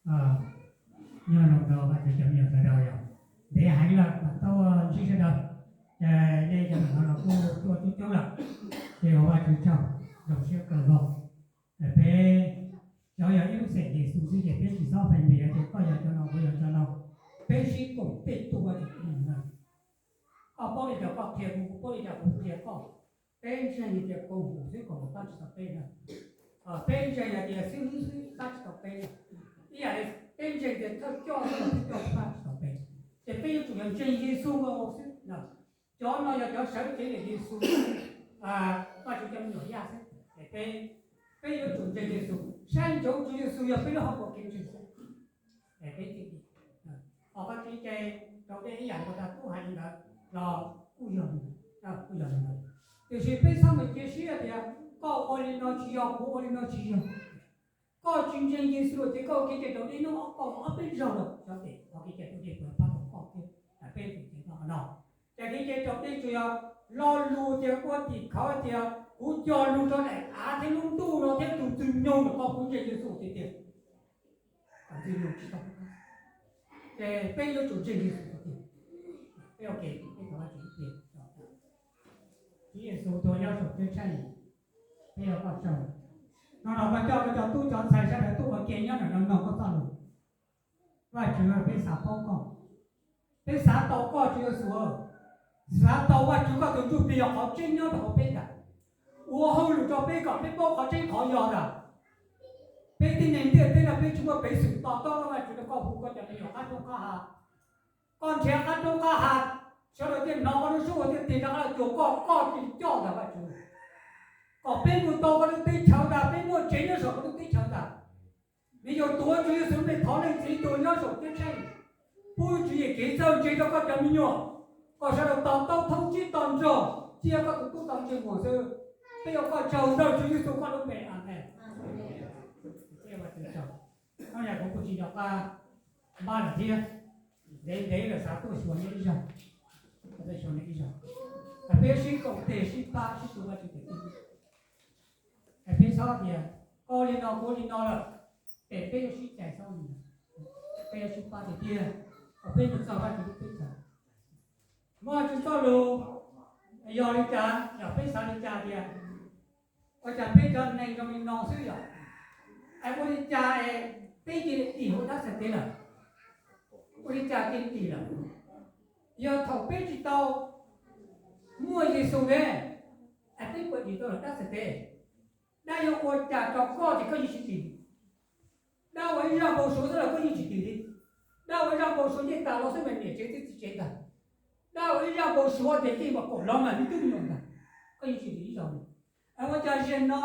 Nyob zoo rau Vajtswv cov me nyuam sawv daws yom. Ntev heev lawm mam tau ntsib sawv daws, ces nej cov no los kuj tuaj coob coob lawm, ces ua Vajtswv tsaug, zoo siab kawg nkaus. Peb cov yog ib lub xeem Yexus xwb ces peb tsis txhob pheej npias tias koj yog cov no kuv yog cov no, peb sib koom tej tuaj Vajtswv. Koj paub li cas koj qhia kuv, kuv paub li cas kuv qhia koj. Peb ntseeg tias koom haum xwb koom haum tab tsis tau peb na. Peb ntseeg hais tias xib hwb xwb tab tsis tau peb na. Ib yam li peb ntseeg tias thawj coj xwb los thawj coj tab tsis tau peb. Ces peb yuav tsum yog ntseeg Yexus nkaus xwb. Cov no yog cov sawv cev li Yexus, Vajtswv cov me nyuam yaj xwb. Ces peb, peb yuav tsum ntseeg Yexus, saib ntsoov Tswv Yexus yog peb lub hauv paus kev ntseeg xwb. Es peb thiaj li, o, koj tsis ntseeg rau dej ib yam li tub hais li ntawd los kuj yog, kuj yog li ntawd. Tiam sis peb txhob mus cia siab tias koj ua li no tsis yog, kuv ua li no tsis yog. Koj tsis ntseeg Yexus ces koj ua kev cai raus dej hnub ob, koj ob peb zaug lawm, xyov tes qhov kev cai raus dej puas pab tau koj thiab. Peb tus cev no no, ces kev cai raus dej tsuas yog lo lus tias ua tim khawv tias kuv cog lus rau daim av thiab lub ntuj no thiab tus Ntxwg Nyoog ntawm koj, kuv ntseeg Yexus tiag tiag. Tus Ntxwg Nyoog tsis tau, ces peb yuav tsum ntseeg Yexus tiag tiag. Peb ua ke, peb thov Vajtswv ib pliag. Tswv Yexus tus uas nyob saum teb tsheej, peb ua koj tsaug. Hnub no koj coj koj cov tub cov ntxhais sawv daws tuaj ua ke nyob ntawm no mloog koj txoj lus. Vajtswv, peb xav paub koj, peb xav tau koj Tswv Yexus, xav tau Vajtswv koj tus Ntsuj Plig yog qhov tseeb nyob rau hauv peb ntag. Ua hauj lwm rau peb kom peb paub qhov tseeb qhov yog ntag. Peb tib neeg ntiaj teb no peb tsis muaj peev xwm to taub, Vajtswv, koj hu koj cov me nyuam qab roob qab hav, koj nrhiav qab roob qab hav, sawv daws thiaj hnov koj lub suab ua thiaj tig rov qab los cuag koj, koj tus coj ntag Vajtswv. Kom peb mus tau koj lub teb chaws ntag, peb muaj tsev nyob saum koj lub teb chaws ntag. Me nyuam tuav Tswv Yexus lub npe thov Leej Txiv tus nyob saum teb tsheej, pub tswv yim kev txawj ntse rau koj cov me nyuam, kom sawv daws to taub thoob tsib to nrog, cia koj tus tub tau ntsej muag xwb. Peb ua koj tsaug ntawm Tswv Yexus koj lub npe, amees. Hnub no kuv kuj tsis nco qab npaj lawm thiab, ntev ntev lawm xav tuaj xyuas nej ib zaug, xyuas nej ib zaug, peb sib koom tes sib pab sib tu Vajtswv tes tij. Peb txhob tias koj li no kuv li no lawm, ces peb yuav sib cais txhob li ntawd, peb yuav sib pab tiag tiag, kom peb mus txog Vajtswv lub teb chaws. Muaj Vajtswv txoj lus, yog li cas yog peb xav li cas tias, ua cas peb cov neeg zoo li no xwb yom? Es ua li cas es peb cia li dim hauv dab txhais tes lawm? Ua li cas cia li dim lawm? Yog thaum peb tsis tau muaj Yexus ne, es peb puas dim tau lawm dab txhais tes? Dab yuav ua cas rau koj ces koj yeej tsis dim. Dab ua ib zaj npau suav xwb los koj yeej tsis dim li. Dab ua ib zaj npau suav ncej tas los xwb mas niam tsev twb txiv tsev ntag. Dab ua ib zaj npau suav tias yeej mas kaum los mas me tub me nyuam ntag, koj yeej tsis dim ib zaug li. Es ua cas zaum no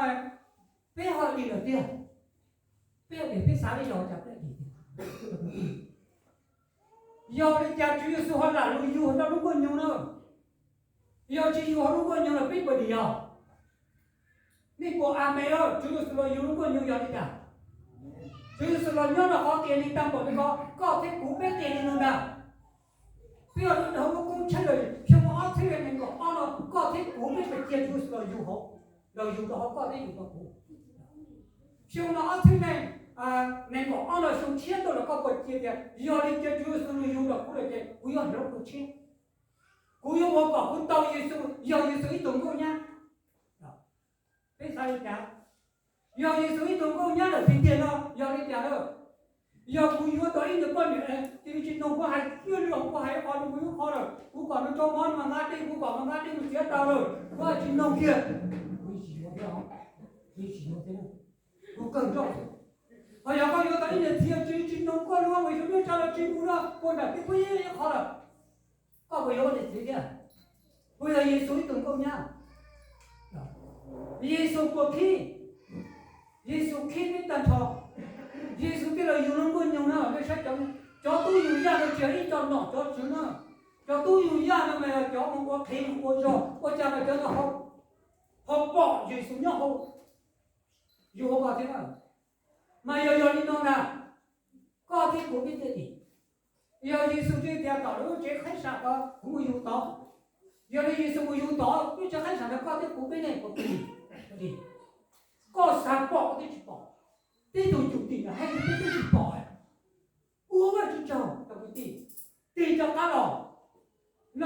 peb ho dim lawm tiag? Peb dim, peb xav li yog cas peb dim tiag? Yog li cas Tswv Yexus ho lam lug yug nrog lub nkuaj nyoog na? Yog tsis yug hauv lub nkuaj nyoog los peb puas dim os? Nej puas amees os? Tswv Yexus los yug lub nkuaj nyoog yog li cas? Tswv Yexus los nyob rau qhov qias neeg tag npaum li ko, koj thiab kuv peb qias neeg no ntag. Peb yog lub koob tsheej lawm, xyoo ob txhiab nees nkaum ob no koj thiab kuv peb cia Tswv Yexus los yug hauv, los yug rau hauv koj thiab yug rau kuv. Xyoo no ob txhiab nees nkaum ob no xyoo tshiab tuaj los koj puas cia tias yog li cia Tswv Yexus los yug rau kuv lawm ces kuv yuav hloov dua tshiab, kuv yuav ua kom kuv tau Yexus, yog Yexus ib tug nkauj nyab? Peb xav li cas? Yog Yexus ib tug nkauj nyab lawm tiag tiag no yog li cas lawm? Yog kuv yuav tau ib tug poj niam, cia li tsis noog kuv hais, ib lwm kuv hais qhov rau kuv lub qhov lawm, kuv kom nws rau mov nws mas nqa dej, kuv kom nws nqa dej nws txiav taws lawm, kuv hais tsis noog kiag, kuv yeej tsis yuav thiab, kuv yeej tsis yuav thiab, kuv kawg nrauj. Ho yog koj yuav tau ib niam txiv tsis, tsis noog koj lub hauj lwm, xyov nyob tsam los tsis mus no, puag nram teb puab ib qho lawm, koj puas yuav ua niam txiv thiab? Puas yog Yexus ib tug nkauj nyab? Yexus puas khib? Yexus khib peb tag nrho. Yexus thiaj los yug lub nkuaj nyoog no, nej saib cov, cov tub yug yaj no tsis yog ib co nom cov tswv na. Cov tub yug yaj no mas yog cov mus ua qhev mus ua zog, ua cas mas cov no ho pom Yexus nyob hauv, yug hauv koj thiab na. Mas yog yog li no ntag, koj thiab kuv peb thiaj dim. Yog Yexus tsis tias tom lub tsev qhaib sam ko kuv mus yug tod, yog li Yexus mus yug tod lub tsev qhaib sam ntawd koj thiab kuv peb ne puas dim? Koj xav pom koj twb tsis pom. Tib tug cwm tim ntawm heej peb twb tsis pom.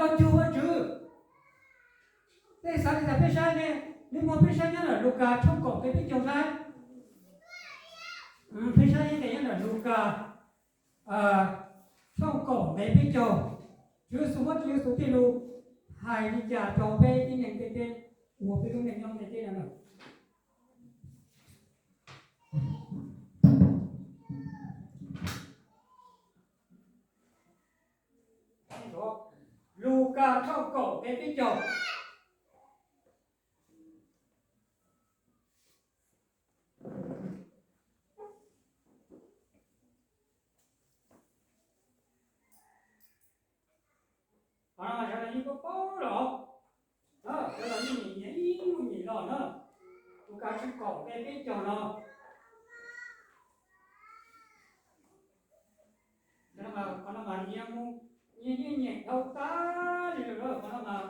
Cog cug Vajtswv. Nej xav li cas peb saib ne? Nej muab peb saib nyob ntawm Lukas tshooj kaum nqe peb caug saib. Peb saib nyob ntawm Lukas tshooj kaum nqe peb caug. Tswv Yexus muab Tswv Yexus tej lus hais li cas rau peb tib neeg ntiaj teb, ua peb lub neej nyob ntiaj teb no na. Lukas tshooj kaum nqe peb caug. Qhov no mas sawv daws yeej paub paub los, sawv daws yeej nyiam nyiam ib nyuag nyem los na. Lukas tshooj kaum nqe peb caug no. Qhov no mas nyiam mus, nyiam nyiam nyiam dhau tas li lawm qhov no mas.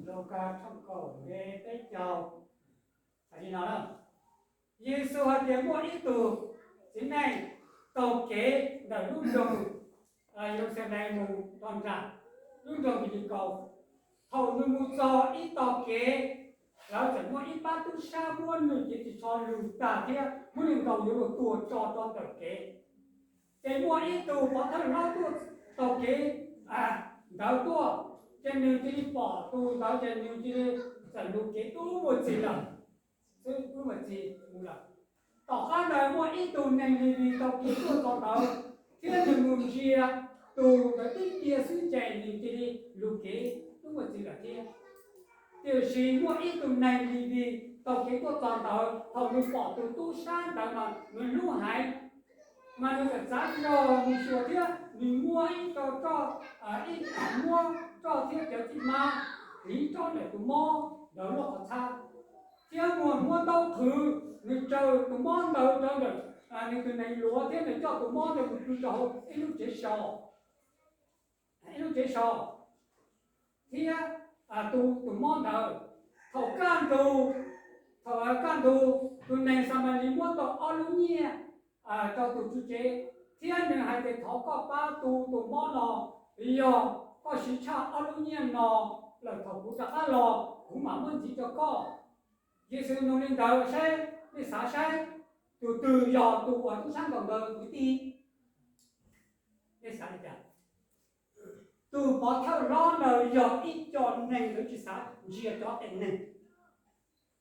Lukas tshooj kaum nqe peb caug. Hais li no na, Yexus hais tias muaj ib tug txiv neej taug kev ntawm lub nroog Yeluxalees mus rau nram lub nroog Yelikaus. Thaum nws mus txog ib tog kev, lawv txawm muaj ib pab tub sab muab nws cev ris tsho lug tag thiab muab nws ntaus yuav luag tua tso rau ntawm kev. Ces muaj ib tug pov thawj hlob tuaj taug kev ntawd tuaj, ces nws cia li pom tus ntawd ces nws cia li txawm lug kev dub muaj txig lawm, xwb dub muaj txig mus lawm. Tom qab ntawd muaj ib tug neeg Levis taug kev tuaj txog ntawd, thiab nws mus ntsia tus ntawd tib pliag xwb ces nws cia li lug kev dub muaj txig lawm thiab. Tiam sis muaj ib tug neeg Levis taug kev tuaj txog ntawd, thaum nws pom tus tub sab ntawd mas nws hlub heev, mas nws txawm txav zog mus xyuas thiab nws muab ib co roj, ib muab roj thiab cov txij mab hliv rau ntawm tus mob ntawd lub qhov txhab, thiab muab ntaub qhwv, nws tsaws tus mob ntawd rau ntawm nws tus nees luav thiab nws coj tus mob ntawd mus pw rau hauv ib lub tsev so, ib lub tsev so, thiab tu tus mob ntawd. Thaum kaj ntug, thaum kaj ntug, tus neeg Xamalis muab tau ob lub nyiaj rau tus tswv tsev, thiab nws hais tias thov koj pab tu tus mob no, yog koj siv tshaj ob lub nyiaj no lawm thaum kuv rov qab los kuv mam muab ntxiv rau koj. Yexus nug li ntawd saib, nej xav saib tus twg yog tus uas tub sab ntaus ntawd kwv tij? Nej xav li cas? Tus pov thawj hlob ntawd yog ib co neeg lawv tsis xav ntsia cov tes neeg.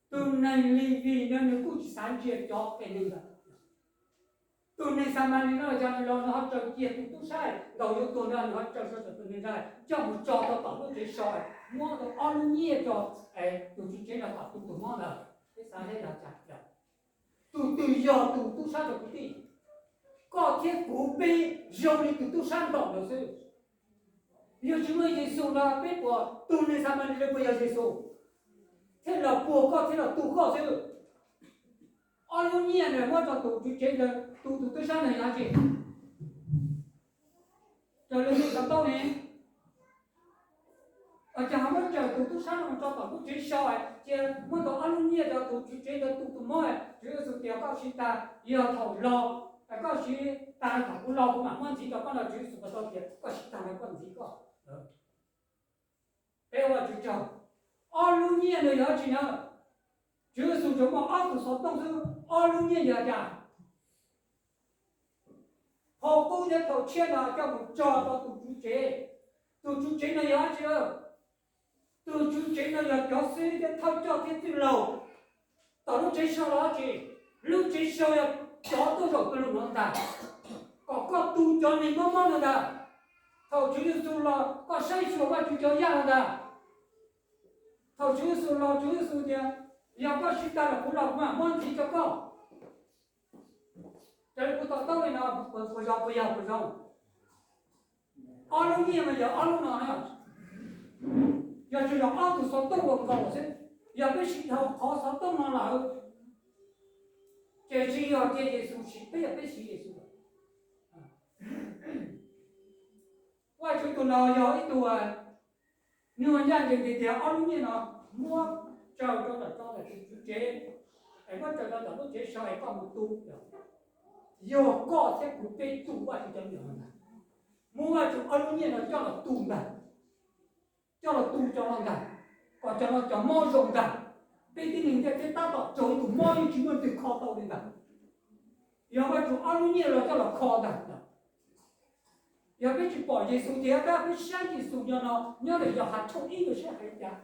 Tus neeg Levis no nws kuj tsis xav ntsia cov tes neeg ntawd. Tus neeg Xamalis no los yog nws los nws ho tsaws kiag tus tub sab ntaus yuav tuag ntawd, nws ho tsaws rau tus neeg ntawd coj mus tso rau tom lub tsev so, muab tau ob lub nyiaj rau tus tswv tsev no kom tu tus mob ntawd. Peb xav saib yog cas? Tus twg yog tus tub sab rau kwv tij? Koj thiab kuv peb zoo li tus tub sab ntaus ntawd xwb. Yog tsis muaj Yexus no peb puas, tus neeg Xamalis puas yog Yexus thiaj los puag koj thiab los tu koj xwb? Ob lub nyiaj ntawd muab rau tus tswv tsev ntawd tu tus tub sab ntawd yog dab tsi? Raws li xov tooj ne, ces ho muab tsaws tus tub sab no tso tom lub tsev so, cia muab tau ob lub nyiaj rau tus tswv tsev ntawd tu tus mob. Tswv Yexus tias koj siv tag, yog thaum los, koj siv tag thaum kuv los kuv mam muab ntxiv rau koj no. Tswv Yexus tau tias koj siv tag no koj ntxiv koj. Peb ua Tswv tsaug, ob lub nyiaj ntawd yog dab tsi na? Tswv Yexus tsuas muaj ob tug xov tooj xwb, ob lub nyiaj yog cas? Phau qub thiab phau tshiab no coj mus tso rau tus tswv tsev. Tus tswv tsev no yog dab tsi? Tus tswv tsev no yog cov xib hwb thiab thawj coj thiab txwj laug. Tom lub tsev so los dab tsi? Lub tsev so yog cov tuaj zaum tus lus no ntag, kom koj tu cov neeg mob mob no ntag. Thaum Tswv Yexus los koj saib xyuas Vajtswv cov yaj no ntag. Thaum Tswv Yexus los Tswv Yexus tias yog koj siv tag los kuv los kuv mam muab ntxiv rau koj. Raws li kuv to taub li no, puas yog, puas yog, puas zoo? Ob lub nyiaj mas yog ob lub no na. Yog tsuas yog ob tug xov tooj uas nkaus xwb, yog peb siv dhau qhov xov tooj no lawm, ces tsis yog cia Yexus siv, peb yog peb siv Yexus lawm. Vajtswv tus no yog ib tug, nws ncaj ncees tiag tiag, ob lub nyiaj no muab tsaws rau tom tso ntawm tus tswv tsev, es muab tsaws rau tom lub tsev so es koj mus tu. Yog koj thiab kuv peb tu Vajtswv cov me nyuam no ntag. muab Vajtswv ob lub nyiaj no coj los tu ntag, coj los tu cov no ntag, kom cov no cov mob zoo ntag. Peb tib neeg ntiaj teb tab tom raug ib tug mob yeej tsis muaj leej twg kho tau li ntag. Yog Vajtswv ob lub nyiaj los coj los kho ntag. Yog peb tsis pom Yexus tias peb, peb saib Yexus nyob no, nyob ntawm Yauhas tshooj ib no seb hais li cas.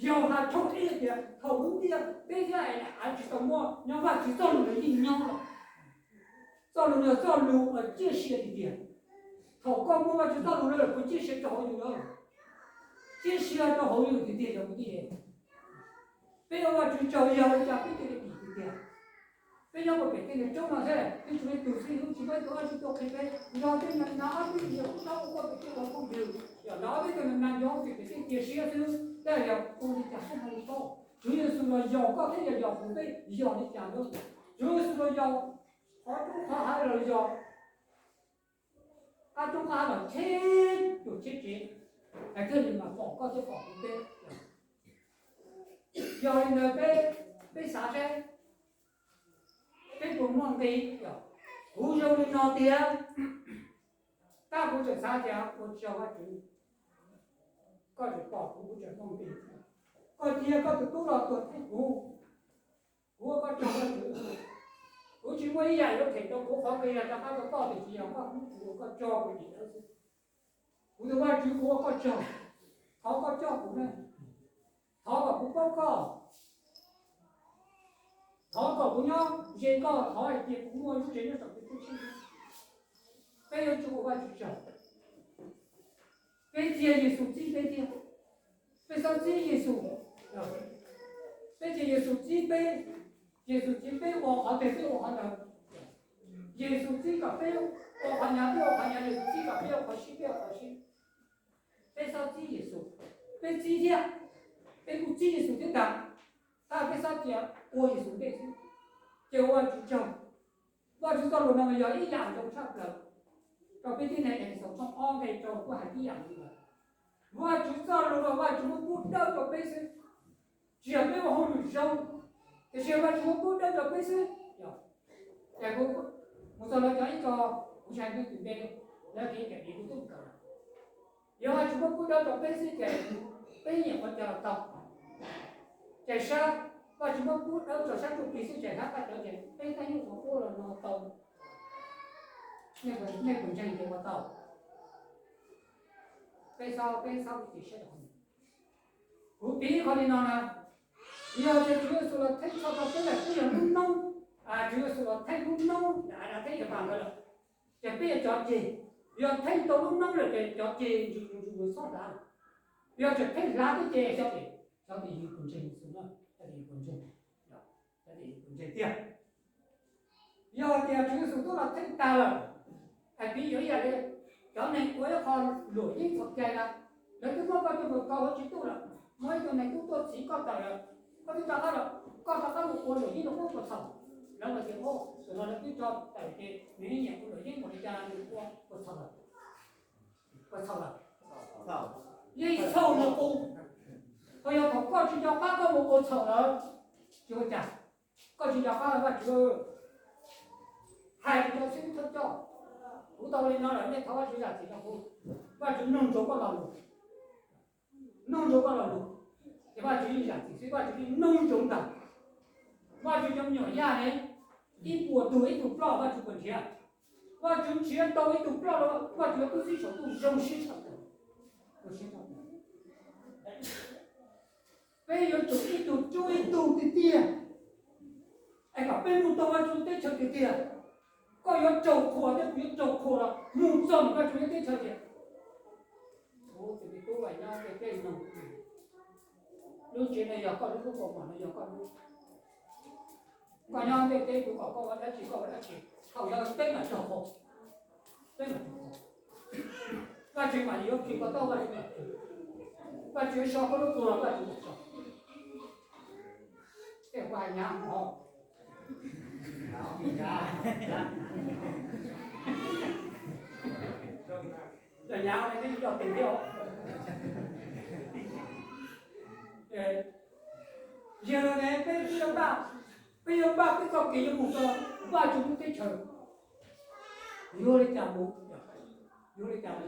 Yauhas tshooj ib tias thaum lub ntiaj teb thiab av tsis tau muaj, nyob Vajtswv txoj lus los yeej nyob lawm. Txoj lus no yog txoj lus uas ciaj sia tiag tiag. Thaum koj muaj Vajtswv txoj lus no lawm, kuv ciaj sia rau hauv yus lawm. Ciaj sia rau hauv yus tiag tiag yog kuv tiag. Peb ua Vajtswv tsaug yog li cas peb thiaj li dim tiag tiag. Peb nyob puag pem tej niag roob no xwb, peb tsuas ib tug xwb, tsis muaj ib tug dab tsi tuaj qhia peb. Nrog tej niag nas ob peb tug niag kub hnab ua koj pem tej qhov phooj ywg, yog nas ob peb tug niag nas nrog pem tej tiag siab xwb, tab yog ua li cas koj ho li paub. Tswv Yexus los yaum koj thiab yog yaum kuv peb yog li cas na? Tswv Yexus los yaum qhov roob qhov hav los yog qab roob qab hav los cheb tus cheb tsev, es thiaj li mas pom koj thiab pom kuv peb. Yog li ntawd peb, peb xav seb peb puas muaj nqis. Kuv zoo li no tiag, tab kuv tseem xav tias ua tsaug Vajtswv, koj tseem pom kuv, kuv tseem muaj nqis. Koj cia koj tus tub los tuag theej kuv, kuv ua koj tsaug Vajtswv. Kuv tsis muaj ib yam yuav them rau kuv qhov nqis los rov qab rau koj, tiam sis yog koj hlub kuv, ua koj tsaug kuv dim dawb xwb. Kuv tus Vajtswv, kuv ua koj tsaug, thov koj coj kuv na, thov kom kuv paub koj, thov kom kuv nyob ze koj, thov hais tias kuv muaj lub tsev nyob saum tus tub tshib. Peb yuav tsum ua Vajtswv tsaug. Peb cia Yexus txib peb thiab. Peb txhob txib Yexus. Peb cia Yexus txib peb. Yexus txib peb ua qhov twg peb ua qhov ntawd. Yexus txib kom peb ua qhov hnyav peb ua qhov hnyav, Yexus txib kom peb ua qhov sib peb ua qhov sib. Peb txhob txib Yexus, peb txib thiab, peb kuj txib Yexus thiab ntag. Tab peb txhob cia ua Yexus ntej xwb, ces ua Vajtswv tsaug. Vajtswv txoj lus no mas yog ib yam zoo tshaj plaws rau peb tib neeg. Efexaus tshooj ob nqe rau kuj hais ib yam li ntawd. Vajtswv txoj lus no Vajtswv muab pub dawb rau peb xwb, tsis yog peb ua hauj lwm zoo, tiam sis Vajtswv muab pub dawb rau peb xwb. Ces kuv mus txog lawv cov ib co, kuv tsis hais leej twg npe, lawv tias kuv twb mus txog lawm. Yog Vajtswv muab pub dawb rau peb xwb ces peb nyiam qhov twg los tau. Ces sab, Vajtswv muab pub dawb rau sab ntsuj plig xwb ces sab qab tawv ces peb tab nyuj ua quab los no tau. Nej puas ntseeg tias ua tau? Peb txhob, peb txhob ua tsis siab rau. Kuv piv qhov li no na, yog tias Tswv Yexus los theej txhoj rau peb lawm, peb yog lub noob, Tswv Yexus los theej lub noob da theb yog pam ntawd lawm, ces peb yog cov ceg. Yog theej tau lub noob lawm ces cov ceg ntsws ntsws txhob hlav. Yog tseem theej hlav thiab ces xyov, xyov tias yus puas ntseeg Yexus na, xyov tias yus puas ntseeg, xyov tias yus puas ntseeg tiag. Yog tias Tswv Yexus twb los theej tag lawm, es piv yuav ib yam li cov neeg ua ib qho luam yeeb txhaum cai na, lawv twb muab koj coj mus kaw hauv tsev tub lawm, muaj ib tug neeg tub tuaj txhiv koj tawm lawm, koj twb rov qab los, koj rov qab mus ua luam yeeb rau puag txhaum. Lawv hais tias, tus no lawv twb tso tawm ces nws yeej nyiam ua luam yeeb npaum li cas, nws ua puag txhaum lawm, puag txhaum lawm. Yeej txhaum mus ua. Ho yog thaum koj tsis nco qab koj mus ua txhaum lawm, tsis ua cas. Koj tsis nco qab Vajtswv, hais rau cov xib hwb thawj coj, kuv tau li no lawm, nej thov Vajtswv zam txim rau kuv. Vajtswv nug ntsoov koj lo lus, nug ntsoov koj lo lus, ces Vajtswv yeej zam txim xwb, Vajtswv yeej nug ntsoov ntag. Vajtswv cov me nyuam yaj ne, ib puas tug ib tug ploj Vajtswv puas nrhiav? Vajtswv nrhiav tau ib tug ploj los Vajtswv twb txib saum ntuj zoo siab tshaj plaws, zoo siab tshaj plaws. Peb yuav tsum ib tug rub ib tug tiag tiag, es kom peb mus tau Vajtswv teb chaws tiag tiag. Koj yuav raug qhuas thiab kuv yuav raug qhuas los mus txog ntawm Vajtswv teb chaws tiag. Kuv tus me tub nyob ntiaj teb no, lub tsev no yog koj lub, lub kaus mom no yog koj lub. Koj nyob ntiaj teb kuv kom koj ua dab tsi koj ua dab tsi, thaum ntawd peb mam raug qhuas, peb mam raug qhuas. Vajtswv mam li yuav khi koj tau, Vajtswv mam, Vajtswv so koj lub kua los Vajtswv mam so. Tej kuv hais nyab hov, cov nyab ne twb coj tes thiab. Yog li ne peb yuav npaj, peb yuav npaj peb txoj kev yuav mus rau Vajtswv lub teb chaws, yuav li cas mus? Yuav li cas?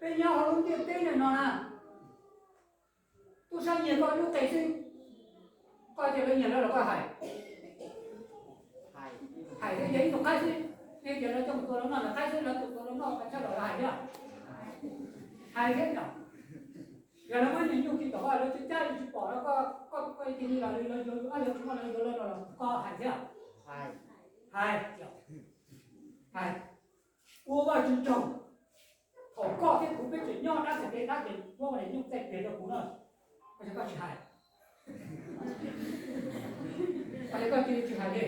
Peb nyob hauv lub ntiaj teb no na, tub sab nyiag koj lub qe xwb, koj tias lawv nyiag lawv los koj hais? Hais thiab, yog ib tug qaib xwb, nej tias lawv coj mus tua los noj, lawv qaib xwb, lawv tua los noj, koj txhob los hais thiab. Hais thiab yom? Yog lawv muab niag nyuj khi tom, lawv cab cab tsis pom no, koj, koj, koj cia li los li lawv yuav, lawv tsis muaj lawv yuav lawv los koj hais thiab? Hais, hais, ua Vajtswv tsaug, thaum koj thiab kuv peb tseem nyob dab txhais tes dab ces muab niag nyuj txaij pliag rau kuv no, koj tsis hais? Koj cia li tsis hais li.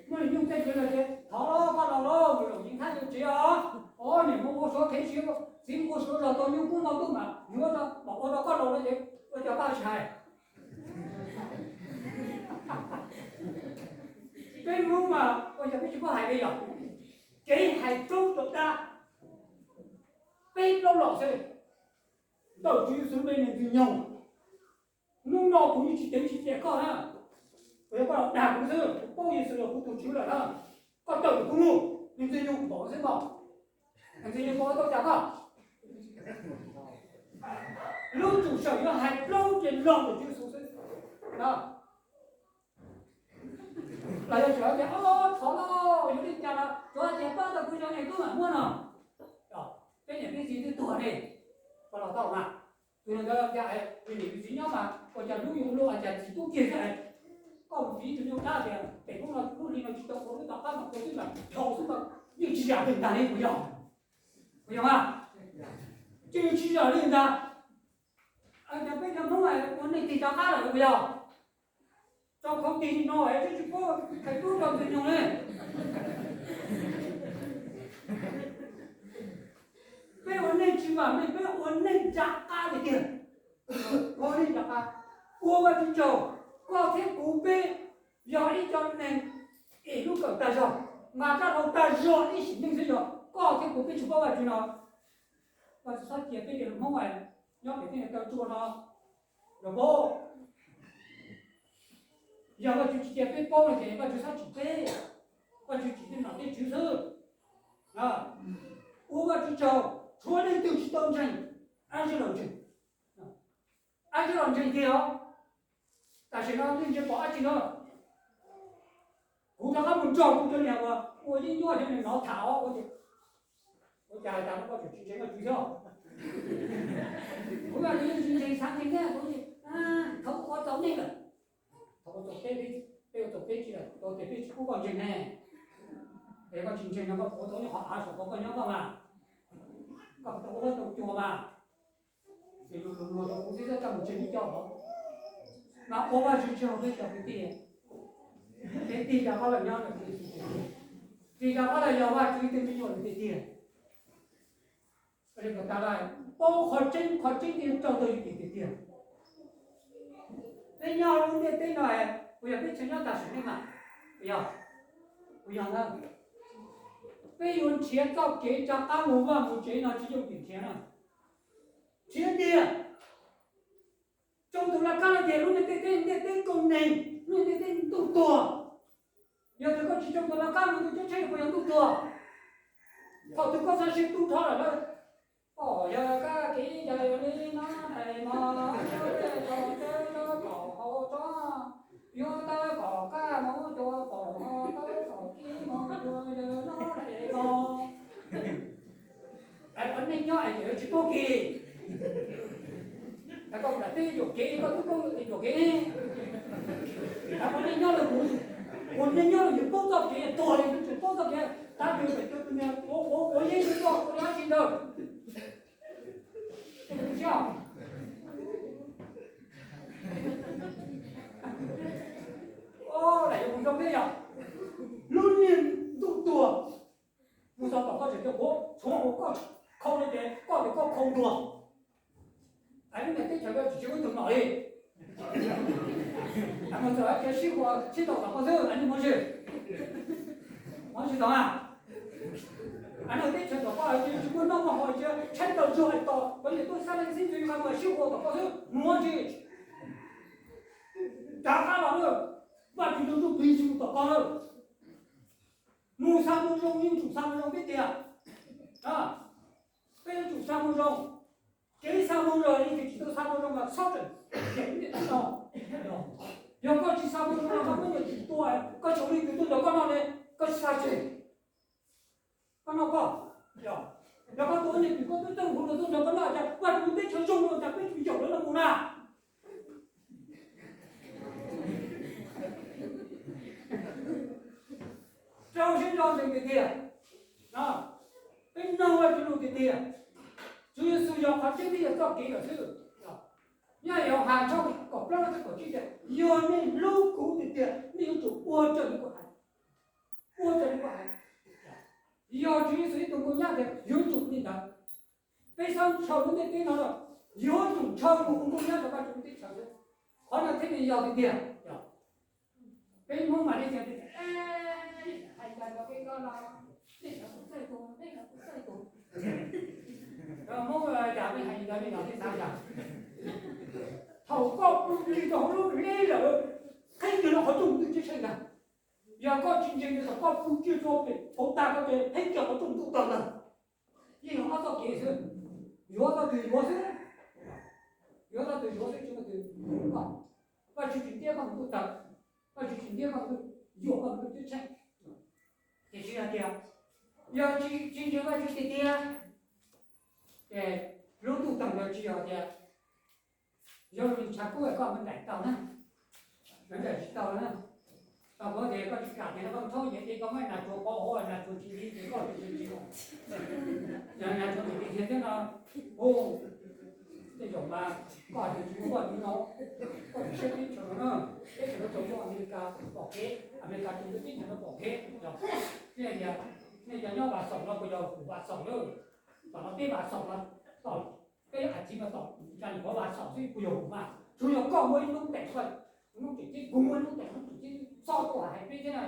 Muab niag nyuj txaij pliag rau ces thov koj laus lauj, mus zaum ceev thab yuav tsev os. Ob niam mus ua suav qhev siav, txiv mus ua suav zog tau nyuj kub no tuaj mas yuav, mam ua rau koj laus no ces ua cas koj tsis hais? Peb Hmoob mas ua cas peb tsis paub hais li yom? Kev hais plaub rau dab, peb plaub los xwb. Ntawm Tswv Yexus me niag ntxwg nyoog, hnub no kuv yeej tsis ceev tsis cem koj na, kuv yog koj los dag kuv xwb, kuv paub Yexus los kuv tus Tswv lawm na. Koj tawm tus kub, niag ntxwg nyoog npaum xwb koj, niag ntxwg nyoog npaum tau cas koj? Lub txim siab yuav hais plaub ces los ntawm Tswv Yexus xwb. Los yog tsuav tias, o, thov lauj, yuav li cas los tsuav tias pab tau kuv cov niag tub mam muab no. Peb niam peb txiv twb tuag ne, koj los tau mas. Tus niag ntawd cas, niam txiv nyob mas ua cas hlub yus luaj, cas txiv tub kiag xwb. Koj mus fiv tus nyuj dab tias pem lub no lub hli no tsis tau ua, lub tom qab mas ua xwb mas dhau xwb mas yeej tsis zam li ntag li puas yog? Puas yog mas? Yeej tsis zam li ntag. Cas peb cov Hmoob ua neej tig rov qab lawm puas yog? Tso khau tig no es twb tsis paub hais tub rau ntxwg nyoog li. Peb ua neej tsis vam meej, peb ua neej rov qab li tiag. Ua neej rov qab, ua Vajtswv tsaug, koj thiab kuv peb yog ib co neeg ib lub kawm tag zog, mas raj laus tag zog ib sim neej xwb yog koj thiab kuv peb tsis paub Vajtswv no, koj txhob cia peb cov Hmoob nyob pem tej taw tsua no los paub. Yog Vajtswv tsis cia peb paub no ces Vajtswv txhob tsim peb, Vajtswv tsim tej nom tej tswv xwb. Ua Vajtswv tsaug, tshuav leej twg tsis tau ntseeg, ab zib los ntseeg, ab zib los ntseeg tiag os. Tam sim no nej ntsia pom dab tsi no? Kuv rov qab mus nrog kuv cov niam uas ua yeeb ncuab cov niag no tham os, ua cas tas no koj tseem tsis ntseeg Vajtswv thiab? Kuv yog tsis ntseeg xav ntseeg thiab, kuv thaum ua tau nej lawm, thaum ua tau peb, peb ua tau peb tsis lawm, tau tias peb tsis pub koj ntseeg ne, es koj tsis ntseeg no koj ua tau nej qhov av saum qhov koj nyob koj mas, koj tau ua tau cua mas. Ces luag luag rau kuv xwb, koj mus ntseeg ib co os. Mas ua Vajtswv tsaug peb cov kwv tij, peb tig rov qab los nyob, tig rov qab los yog Vajtswv ib tug me nyuam tiag tiag. Paub qhov tseeb, qhov tseeb thiaj tso tau yus tiag tiag. Peb nyob lub ntiaj teb no, puas yog peb tseem nyob tas sim neej mas? Puas yog? Puas yog ntag? Peb yuav nrhiav txoj kev rov qab mus vaj mus tsev no tsis yooj yim nrhiav na. Nrhiav tiag. Tsoom tus laj kab no tias lub ntiaj teb, ntiaj teb koob neeg, lub ntiaj teb ntuj tuag. Yog tias koj tsis tsoom tus laj kab no, tus coj tsheb puas yog ntuj tuag? Thaum twg koj txoj sia tu nrho lawm, pom yog kab kev cas yog li no hais mog, tso tawb kom hau tsob, yuav tawb kom kaj mus cua pom ho tawb kom kib mus cua yawg no hais mog. Ua neej nyob es tsis paub kev. Koj lam teb yuam kev, koj twb paub yuam kev. Ua neej nyob los, ua neej nyob los yus paub txoj kev, tuag li tseem paub txoj kev, tab sis pem tus niag ua ua yeeb ua koj ua dab tsi ntawd. Lam yuav mus zoo thiab yog lub niag ntuj tuag. Mus txog tom koj tseem tias kuv tshuav ua koj khau li ces koj tias koj khau ntuag. Lub niag teb chaws ko tsis tshua ib tug nom li. Mus txog tias sib huas sib tau tom koj xwb, mus tsis, mus tsis tau na. Lub teb chaws tom koj tsis muaj noj muaj haus, tshaib ntaus zuag tos, cov niam tub sab leej xib ntsws nqa mus sib huas tom koj xwb, mus tsis. Rov qab los lawm, Vajtswv tus ntsuj plig tsis mus tom koj lawm. Mus xa mus zoo, yeej tsum xa mus zoo thiab tiag. Peb yuav tsum xa moo zoo. Kev xa moo zoo li ces tsis tau xa moo zoo mas txhob tseem ceev niam no. Yog koj tsis xa moo zoo los koj muab nyuam twm tua, koj tsis ua li twm tuaj nrog koj noj ne, koj tsis xa tseg. Koj noj koj, yog koj tua nyuam twm koj twb txawj hu los tuaj nrog koj noj cas Vajtswv teb chaws zoo los cas peb tsis yaum lawv no mus na. Rau siab ntso ntseeg tiag tiag, peb mloog Vajtswv lus tiag tiag. Tswv Yexus yog qhov tseeb thiab yog txoj kev lawm xwb. Nyob Yauhas tshooj kaum plaub nqe kaum tsib tias, yog nej hlub kuv tiag tiag nej yuav tsum ua raws li kuv hais. Ua raws li kuv hais. Yog Tswv Yexus ib tug nkauj nyab tiag yuav tsum li ntawd. Peb xav ntshaw lub ntiaj teb no los yuav tsum ntshaw mus ua nkauj nyab rau Vajtswv lub teb chaws xwb. Qhov no thiaj li yog tiag tiag. Peb Hmoob mas nej tias, hais cas rau peb koj no, nej cov kuv txawj tus, nej cov kuv txawj tus. Hmoob cas nej hais li ntawd nej los nej xav cas? Thaum koj pw li rau hauv lub hleb lawm, qhib kiag lub qhov rooj twb tshee ntag. Yog koj tsis ntseeg ces thaum koj pw kiag rau pem hauv tag koj ces qhib kiag qhov rooj twb tawg ntag. Yeej yog ob txoj kev xwb, yuav txoj twg yuav xwb. Yuav txoj twg yuav xwb, tsis muaj twg yuav koj. Vajtswv tsis ntiab koj mus twb tawg, Vajtswv tsis ntiab koj mus twb yuam koj mus twb tshee. Tiam sis hais tias yog tsis ntseeg Vajtswv tiag tiag, ces lub ntuj tawg ntawd tsis yog tias yog lub ntshav kub koj mus ntaim tau na, ntaim tsis tau na. Tau kuv tias koj tsis kam tias koj thaub nyiam ces koj muab nas tsuag pov hauv, nas tsuag tsis nti ces koj tsis tsis, nas tsuag tsis nti thiab no. Tej zaum mas koj tias tsis muaj koj li no, koj tsis siab teb chaws no na, teb chaws no tau muaj Amelikas pom kev, Amelikas tus teb chaws no pom kev. Nej tias nej cov nyob Vam Xoom no puas yog Vam Xoom lawm? Tom no peb Vam Xoom no, tom peb a txiv no tom, tsa nyuam qhuav Vam Xoom xwb puas yog mas? Tsuas yog koj muaj ib lub teem, koj lub teem ces kuv muaj ib lub teem, lub teem ces txhob tuaj hais peb thiab na.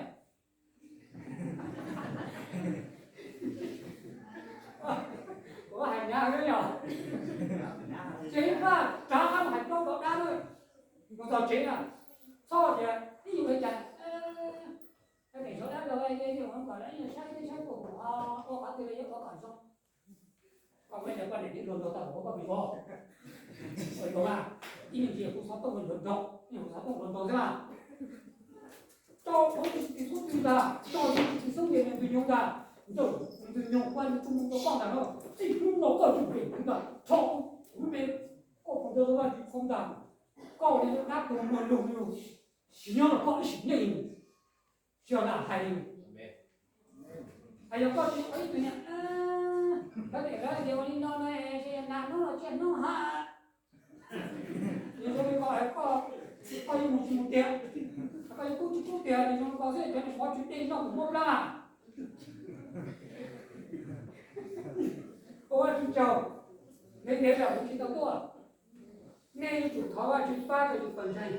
Kuv hais nyab yog, ces ib pab rov qab hais plaub nkaus dab na, mus txog tsev na, txhob tias ib yam li cas, thaum dab los kom ib yam saib teb saib puas ua qhov twg los yuav ua kom zoo. Koj muaj cov poj niam thiab hluas nraug tau ua koj tus koj, ua tus mas, ib me ntsis kuv xov tooj hluas nraug, kuv xov tooj hluas nraug xwb mas. Tau qhov twg tsis xub twg ntag, tau qhov twg tsis xub ntiag nws tus nyoog ntag, nrog nws tus nyoog ua nws tus mus rau koj ntag no, txij hnub no koj tsum pem kuv ntag, tso kuv me, koj tus nrog rau Vajtswv qhov ntag, koj li dab tuag muag lug li, tsis nyob rau koj ib sim neej li. Tsis yog lam hais li. Hais yog koj tsis ua ib tug niag, koj tias lawv tias ua li no no es nas hnub no tsiaj hnub ha. Nws zoo li ko es koj, koj yuav mus tsis mus tiag, koj yuav kub tsis kub tiag, nws zoo li ko xwb cov niag pov tswv dej noj kuv muab plab. Ua tsis tsaug, ntev ntev lawm kuv tsis tau tuaj. Nej yuav tsum thov Vajtswv pab rau yus pawg ntseeg.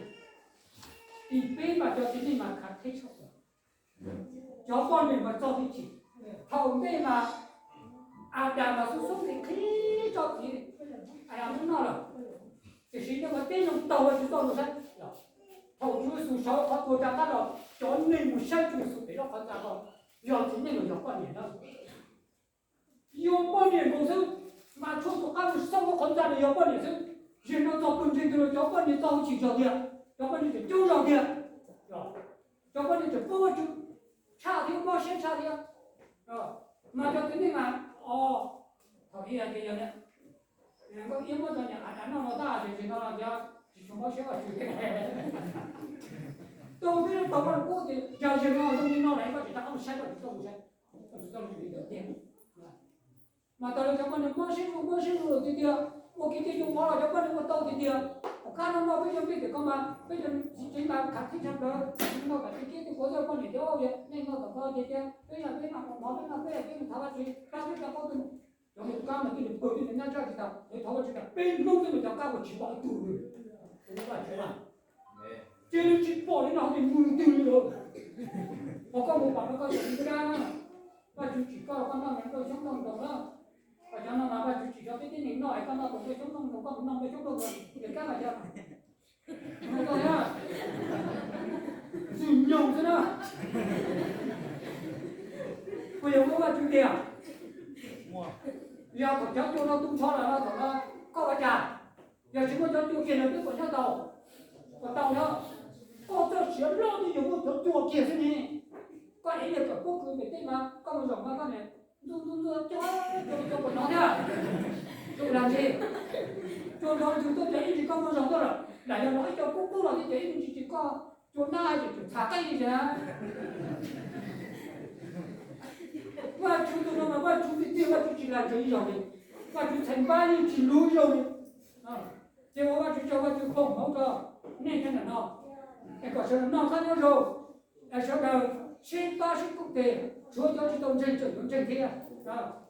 Tim peb mas cov txiv neej mas khav theeb tshaj plaws. Cov poj niam mas txo hwj chim. Thaum ntej mas Adas mas xub xub ntiag qhib tso txiv, Adas muab noj lawm. Tiam sis nej ua tib zoo taug Vajtswv txoj lus saib, thaum Tswv Yexus sawv qhov tuag rov qab los, cov neeg mus saib Tswv Yexus pem lub qhov ntxa ko yog txiv neej los yog poj niam na. Yog poj niam nkaus xwb, mas tshuav tus qab mus xauj lub qhov ntxa no yog poj niam xwb. Zaum no txog pawg ntseeg twg los cov poj niam txo hwj chim zog tiag, cov poj niam tseem ceeb zog tiag, cov poj niam tseem paub Vajtswv tshaj thiab mob siab tshaj thiab. Mas cov txiv neej mas, o, thaum ub ces yog nkauj iab muab cov niam Adas noj no tag ces zaum no los cov tsis tshua mob siab Vajtswv. Tau twb tau koj qub tias yog zaum no zoo li no lawm koj tseem rov qab mus saib Vajtswv txoj lus saib, Vajtswv txoj lus li ntawd tiag. Mas tas li cov poj niam mob siab zuj mob siab zuj lawm tiag tiag, ua kev cai zoo ua los cov poj niam ua tau tiag tiag. Tom qab no no peb cov nplej tim ko mas peb cov txiv tsev mas khav theeb tshaj plaws, no kom txiv tsev tus kuv cov poj niam tias, nej no tom ko tiag tiag, peb yog peb mas mov peb no peb peb mus thov Vajtswv pab peb cov qub tus. Cov mus kab mas twb nws pw twb nws nab ntsaj tsis tau, nws thov Vajtswv tas peb hnub twb mus cov kab uas tsis pom ib tug li. Tus no Vajtswv mas cia li tsis pom li no ces mus twg li lawm. Ho koj mus pom no koj yog li kab na, Vajtswv tsim koj koj noj nplej xyoob nplooj ntoos na. Koj cov no mas Vajtswv tsim rau peb tib neeg noj es koj noj tus nplej xyoob nplooj ntoos, koj mus noj nplej xyoob nplooj ntoos ces kab mas yog ntxwg nyoog xwb na. Puas yog muaj Vajtswv tiag? Yog thaum cov cua no tu nrho lawm no thaum no koj ua cas? Yog tsis muaj cov cua kiag no peb puas nyob tau? Puas tau no? Koj txoj sia loj twb yog muaj cov cua kiag xwb ne. Koj ev niag kawm pob kws pem teb mas koj mus zaum mas koj niam ntxuaj ntxuaj ntxuaj cov cua cua puas hnov thiab? Cua lam ntsis, cua hnov ntsis tuaj ces ib ntsis koj mus zaum tuaj lawm, lam yog hnov ib co kub kub los thiab ces ib ntsis ces koj cua nab ces txhav qeej li thiab. Vajtswv tus no mas Vajtswv tiag tiag, Vajtswv tsis lam ntseeg ib zaug li, Vajtswv txhais npab yeej tsis luv ib zaug li. Ces ua Vajtswv tsaug, Vajtswv foom hmoov rau nej nyob ntawm no, es kom sawv daws noj qab nyob zoo, es sawv daws sib pab sib koom tes, tshuav cov tsis tau ntseeg tseem yuav ntseeg thiab.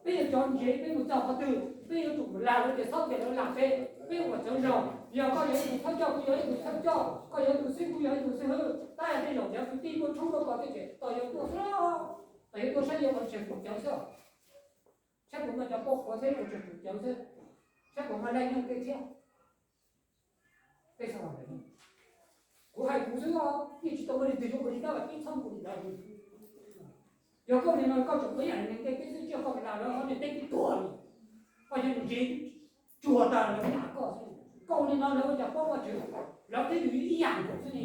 Peb yog cov ntseeg, peb mus txog qhov twg peb yuav tsum mus lam lawv ces txhob cia lawv lam peb, peb ua txawv zaug. Yog koj yog ib tug thawj coj, kuv yog ib tug thawj coj, koj yog ib tug xib hwb, kuv yog ib tug xib hwb, tab yog tej zaum cov kwv tij muaj tshoob rau koj thiab ces tos yuav tuaj xwb, tos yuav tuaj saib yuav qhov tseem tus cawv xwb. Saib puas muaj cov poj qhuav thiab tus tseem tus cawv xwb, saib puas muaj leej neeg tej thiab. Kuv hais kuv xwb os, yeej tsis tau muaj leej twg yuav ua li kab lam pib txhob ua li ntawd. Yog koj li no koj tseem ua ib yam li neeg tej teb xwb, tsiaj koj lam lawv qhov niag teb twb tuag li, koj yog ntseeg tsuag tas lawv lam koj xwb. Koj ua li no lawv ua cas paub Vajtswv? Lawv twb yus ib yam nkaus xwb ne.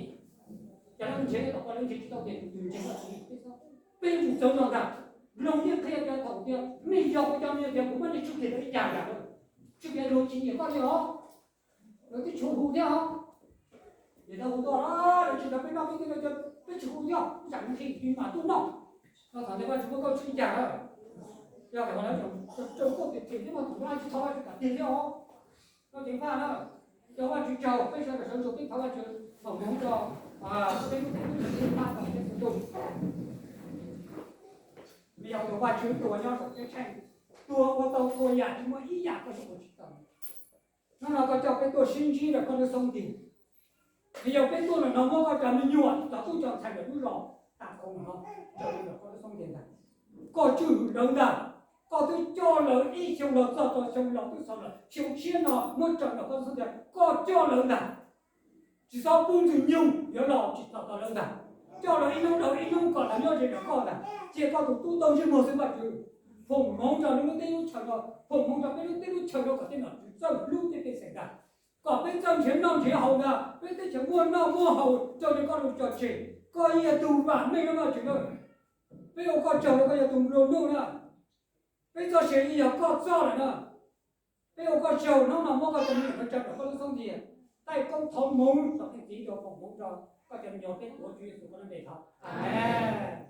Ces lawv ntseeg tom koj lawv ntseeg tsis tau tias tus twg ntseeg Vajtswv. Peb mus txawv no ntag, Loos yeej qhia tias thaum tias nej yog kuv cov me nyuam tias kuv muab nej tswj kiag rau ib yam yam, tswj kiag luag tsis nyiam koj li os. Lawv twb tsis hu thiab os. Ces lawv hu tuaj, lawv tsis nrog peb noj peb twb, peb tsis hu thiab, tsam nqhis tis mas tuaj noj. No thaum ntawd Vajtswv muab koj tswj ib yam lawm. Yog lawv tseem tuaj tias tias thiab mas tus no tsis thov Vajtswv kom tiag thiab os. Koj ceev faj na, cov Vajtswv tsaug peb sawv daws sawv ntsug peb thov Vajtswv foom hmoov rau peb lub teb lub chaw pab tau peb xov tooj. Vim yog tus Vajtswv tus uas nyob saum ceeb tsheej, tus uas ua tau txhua yam tsis muaj ib yam koj tsis ua tsis tau. Hnub no koj coj peb tuaj sib ntsib rau koj lub xub ntiag. Vim yog peb tuaj ntawm no muab koj cov me nyuam cov tub cov ntxhais ntawm lub zos tas khoo no raws li koj lub xub ntiag ntag. Koj tswj hwm lawv ntag. Koj twb coj lawv ib xyoo los txog rau xyoo laus twb xaus lawm, xyoo tshiab no muab raws li koj lub xub ntiag, koj coj lawv ntag. Tsis txhob pub ntxwg nyoog yuav los tsim txom tau lawv ntag. Coj lawv ib hnub dhau ib hnub kom lawv nyob ze ntawm koj ntag. Cia koj tus tub tau ntsej muag xwb Vajtswv. Foom hmoov rau lub teb lub chaw no, foom hmoov rau peb lub teb lub chaw no kom tej nom tswv txawj hlub tej pej xeem ntag. Kom peb txawj nrhiav noj nrhiav haus ntag, peb teb chaws muaj noj muaj haus raws li koj lub cog tseg. Koj yog tus vam meej na Vajtswv na. Peb ua koj tsaug rau koj yog tus nplua nuj na. Peb txoj sia yeej yog koj txoj lawm na. Peb ua koj tsaug hnub no muab koj cov me nyuam no tso rau koj lub xub ntiag. Taij koob thov hmoov rau Leej Txiv rau foom hmoov rau koj cov me nyuam, peb tuav Tswv Yexus koj lub npe thov, Amees.